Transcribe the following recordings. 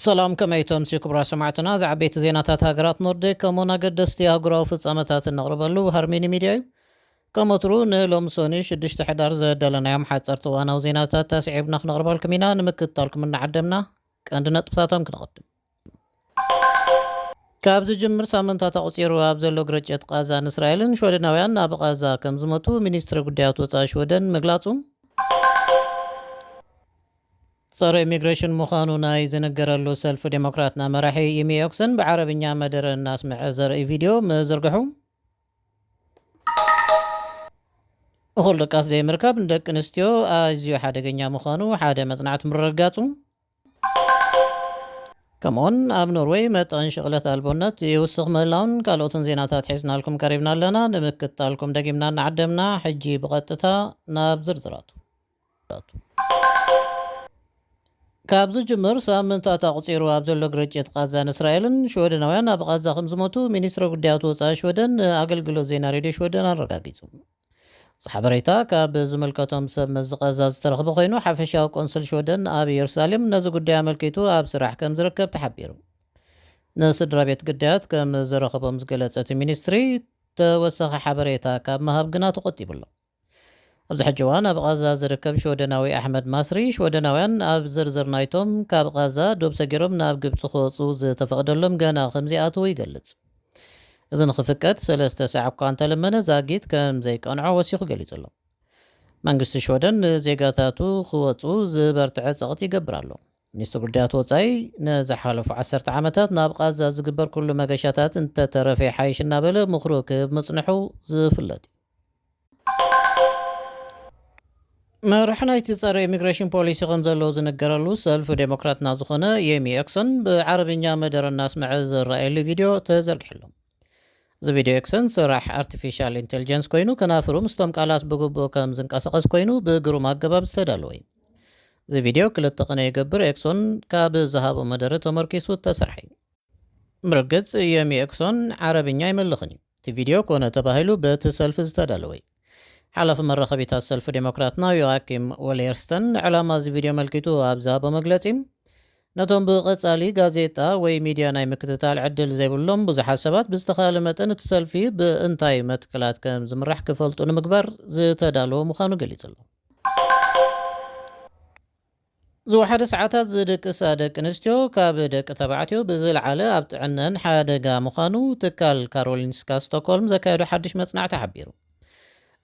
ሰላም፣ ከመይ ተምስዩ ክቡራት ሰማዕትና? ዝዓበይቲ ዜናታት ሃገራት ኖርዲክ ከምኡውን ኣገደስቲ ኣህጉራዊ ፍጻመታት እነቕርበሉ ሃርሜኒ ሚድያ እዩ። ከም ወትሩ ንሎሚ ሶኒ ሽዱሽተ ሕዳር ዘዳለናዮም ሓጸርቲ እዋናዊ ዜናታት ኣስዒብና ክነቕርበልኩም ኢና። ንምክትታልኩም እናዓደምና ቀንዲ ነጥብታቶም ክነቐድም። ካብ ዝጅምር ሳምንታት ኣቑጺሩ ኣብ ዘሎ ግርጭት ቃዛን እስራኤልን ሽወደናውያን ኣብ ቃዛ ከም ዝሞቱ ሚኒስትሪ ጉዳያት ወጻኢ ሽወደን ምግላጹ፣ ጸረ ኢሚግሬሽን ምዃኑ ናይ ዝንገረሉ ሰልፊ ዴሞክራትና መራሒ ኢሚ ኦክሰን ብዓረብኛ መደረ እናስምዐ ዘርኢ ቪድዮ ምዝርግሑ፣ እኹል ድቃስ ዘይምርካብ ንደቂ ኣንስትዮ ኣዝዩ ሓደገኛ ምዃኑ ሓደ መጽናዕቲ ምርግጋጹ፣ ከምኡውን ኣብ ኖርወይ መጠን ሽቕለት ኣልቦነት ይውስኽ ምህላውን ካልኦትን ዜናታት ሒዝናልኩም ቀሪብና ኣለና። ንምክትታልኩም ደጊምና እናዓደምና፣ ሕጂ ብቐጥታ ናብ ዝርዝራቱ። ካብ ዝጅምር ሳምንታት ኣቑጺሩ ኣብ ዘሎ ግርጭት ቃዛን እስራኤልን ሽወደናውያን ኣብ ቃዛ ከም ዝሞቱ ሚኒስትሪ ጉዳያት ወጻኢ ሽወደን ንኣገልግሎት ዜና ሬድዮ ሽወደን ኣረጋጊጹ። እዚ ሓበሬታ ካብ ዝምልከቶም ሰብ መዚ ቃዛ ዝተረኽበ ኮይኑ፣ ሓፈሻዊ ቆንስል ሽወደን ኣብ ኢየሩሳሌም ነዚ ጉዳይ ኣመልኪቱ ኣብ ስራሕ ከም ዝርከብ ተሓቢሩ። ንስድራ ቤት ግዳያት ከም ዝረኸቦም ዝገለጸ እቲ ሚኒስትሪ፣ ተወሳኺ ሓበሬታ ካብ ምሃብ ግና ተቖጢቡ ኣሎ። ኣብዚ ሕጂ እዋን ኣብ ቃዛ ዝርከብ ሽወደናዊ ኣሕመድ ማስሪ፣ ሽወደናውያን ኣብ ዝርዝር ናይቶም ካብ ቃዛ ዶብ ሰጊሮም ናብ ግብጺ ክወጹ ዝተፈቕደሎም ገና ከም ዘይኣተዉ ይገልጽ። እዚ ንኽፍቀድ ሰለስተ ሳዕ እኳ እንተለመነ፣ ዛጊት ከም ዘይቀንዖ ወሲኹ ገሊጹ ኣሎ። መንግስቲ ሽወደን ንዜጋታቱ ክወጹ ዝበርትዐ ጸቕጢ ይገብር ኣሎ። ሚኒስትሪ ጉዳያት ወጻኢ፣ ንዝሓለፉ ዓሰርተ ዓመታት ናብ ቃዛ ዝግበር ኩሉ መገሻታት እንተተረፈ ይሓይሽ እናበለ ምኽሩ ክህብ ምጽንሑ ዝፍለጥ እዩ። መራሕ ናይቲ ጸረ ኢሚግሬሽን ፖሊሲ ከም ዘለዎ ዝንገረሉ ሰልፊ ዴሞክራትና ዝኾነ የሚ ኤክሰን ብዓረብኛ መደረ እናስምዐ ዝረኣየሉ ቪድዮ ተዘርጊሑ ኣሎ። እዚ ቪድዮ ኤክሰን ስራሕ ኣርቲፊሻል ኢንቴሊጀንስ ኮይኑ፣ ከናፍሩ ምስቶም ቃላት ብግቡእ ከም ዝንቀሳቐስ ኮይኑ ብግሩም ኣገባብ ዝተዳለወ እዩ። እዚ ቪድዮ ክልተ ቅነ ይገብር። ኤክሶን ካብ ዝሃቦ መደረ ተመርኪሱ እተሰርሐ እዩ። ብርግጽ የሚ ኤክሶን ዓረብኛ ኣይመልኽን እዩ። እቲ ቪድዮ ኮነ ተባሂሉ በቲ ሰልፊ ዝተዳለወ እዩ። ሓላፊ መራኸቢታት ሰልፊ ዴሞክራትና ዮኣኪም ወሌየርስተን ንዕላማ እዚ ቪድዮ ኣመልኪቱ ኣብ ዝሃቦ መግለጺ፣ ነቶም ብቐጻሊ ጋዜጣ ወይ ሚድያ ናይ ምክትታል ዕድል ዘይብሎም ብዙሓት ሰባት ብዝተኻእለ መጠን እቲ ሰልፊ ብእንታይ መትከላት ከም ዝምራሕ ክፈልጡ ንምግባር ዝተዳለወ ምዃኑ ገሊጹ ኣሎ። ዝወሓደ ሰዓታት ዝድቅሳ ደቂ ኣንስትዮ ካብ ደቂ ተባዕትዮ ብዝለዓለ ኣብ ጥዕነን ሓደጋ ምዃኑ ትካል ካሮሊንስካ ስቶክሆልም ዘካየዶ ሓድሽ መጽናዕቲ ሓቢሩ።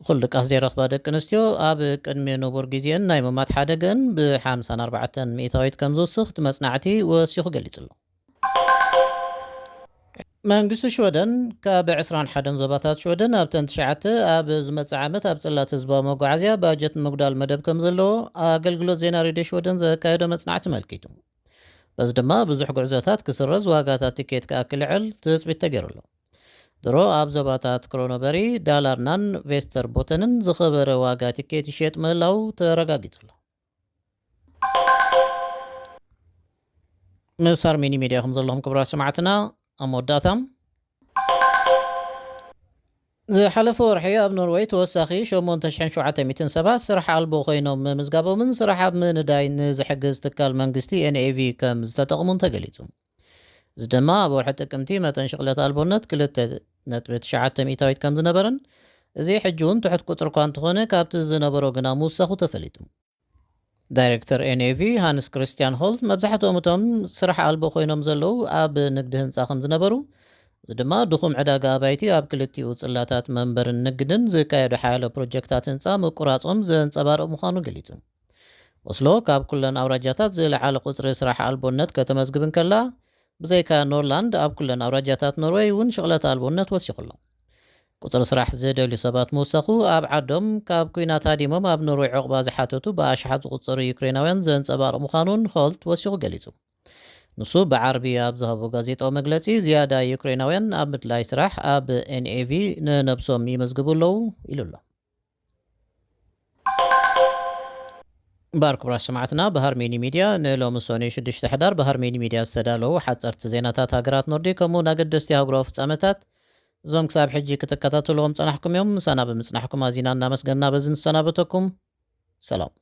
እኹል ድቃስ ዘይረኽባ ደቂ ኣንስትዮ ኣብ ቅድሚ ንቡር ግዜን ናይ ምማት ሓደገን ብ-ሓምሳን ኣርባዕተን ሚእታዊት ከም ዝውስኽ እቲ መጽናዕቲ ወሲኹ ገሊጹ ኣሎ። መንግስቲ ሽወደን ካብ ዕስራን ሓደን ዞባታት ሽወደን ኣብተን ትሽዓተ ኣብ ዝመጽእ ዓመት ኣብ ጽላት ህዝባዊ መጓዓዝያ ባጀት ንምጉዳል መደብ ከም ዘለዎ ኣገልግሎት ዜና ሬድዮ ሽወደን ዘካየዶ መጽናዕቲ ኣመልኪቱ። በዚ ድማ ብዙሕ ጉዕዞታት ክስረዝ፣ ዋጋታት ቲኬት ከኣ ክልዕል ትጽቢት ተገይሩ ኣሎ። ድሮ ኣብ ዞባታት ክሮኖበሪ፣ ዳላርናን ቬስተርቦተንን ዝኸበረ ዋጋ ቲኬት ይሸጥ ምህላው ተረጋጊጹ ኣሎ። ምስ ሃርሜኒ ሚድያ ከም ዘለኹም ክቡራት ሰማዕትና፣ ኣብ መወዳእታ፣ ዝሓለፈ ወርሒ ኣብ ኖርወይ ተወሳኺ ሸሞንተ ሽሕን ሸውዓተ ሚእትን ሰባት ስራሕ ኣልቦ ኮይኖም ምምዝጋቦምን ስራሕ ኣብ ምንዳይ ንዝሕግዝ ትካል መንግስቲ ኤን ኤ ቪ ከም ዝተጠቕሙን ተገሊጹ። እዚ ድማ ኣብ ወርሒ ጥቅምቲ መጠን ሽቕለት ኣልቦነት ክልተ ነጥቢ ትሽዓተ ሚእታዊት ከም ዝነበረን፣ እዚ ሕጂ እውን ትሑት ቁጽሪ እኳ እንተኾነ፣ ካብቲ ዝነበሮ ግና ምውሳኹ ተፈሊጡ። ዳይሬክተር ኤን ኤ ቪ ሃንስ ክሪስትያን ሆልት፣ መብዛሕትኦም እቶም ስራሕ ኣልቦ ኮይኖም ዘለዉ ኣብ ንግዲ ህንጻ ከም ዝነበሩ፣ እዚ ድማ ድኹም ዕዳጋ ኣባይቲ ኣብ ክልቲኡ ጽላታት መንበርን ንግድን ዝካየዱ ሓያሎ ፕሮጀክታት ህንጻ ምቁራጾም ዘንጸባርቕ ምዃኑ ገሊጹ። ኦስሎ ካብ ኩለን ኣውራጃታት ዝለዓለ ቁጽሪ ስራሕ ኣልቦነት ከተመዝግብ እንከላ፣ ብዘይካ ኖርላንድ ኣብ ኩለን ኣውራጃታት ኖርወይ እውን ሽቕለት ኣልቦነት ወሲኹ ኣሎ። ቁጽሪ ስራሕ ዝደልዩ ሰባት ምውሳኹ፣ ኣብ ዓዶም ካብ ኲናት ሃዲሞም ኣብ ኖርወይ ዕቑባ ዝሓተቱ ብኣሽሓት ዝቑጸሩ ዩክሬናውያን ዘንጸባርቕ ምዃኑን ሆልት ወሲኹ ገሊጹ። ንሱ ብዓርቢ ኣብ ዝሃቦ ጋዜጣዊ መግለጺ፣ ዝያዳ ዩክሬናውያን ኣብ ምድላይ ስራሕ ኣብ ኤን ኤ ቪ ንነብሶም ይመዝግቡ ኣለዉ ኢሉ ኣሎ። እምበኣር ክቡራት ሰማዕትና፣ ብሃርሜኒ ሚድያ ንሎሚ ሶኒ ሽዱሽተ ሕዳር ብሃርሜኒ ሚድያ ዝተዳለዉ ሓጸርቲ ዜናታት ሃገራት ኖርዲክ ከምኡ እውን ኣገደስቲ ኣህጉራዊ ፍጻመታት፣ እዞም ክሳብ ሕጂ ክትከታተልዎም ጸናሕኩም እዮም። ምሳና ብምጽናሕኩም ኣዚና እናመስገንና በዚ ንሰናበተኩም። ሰላም።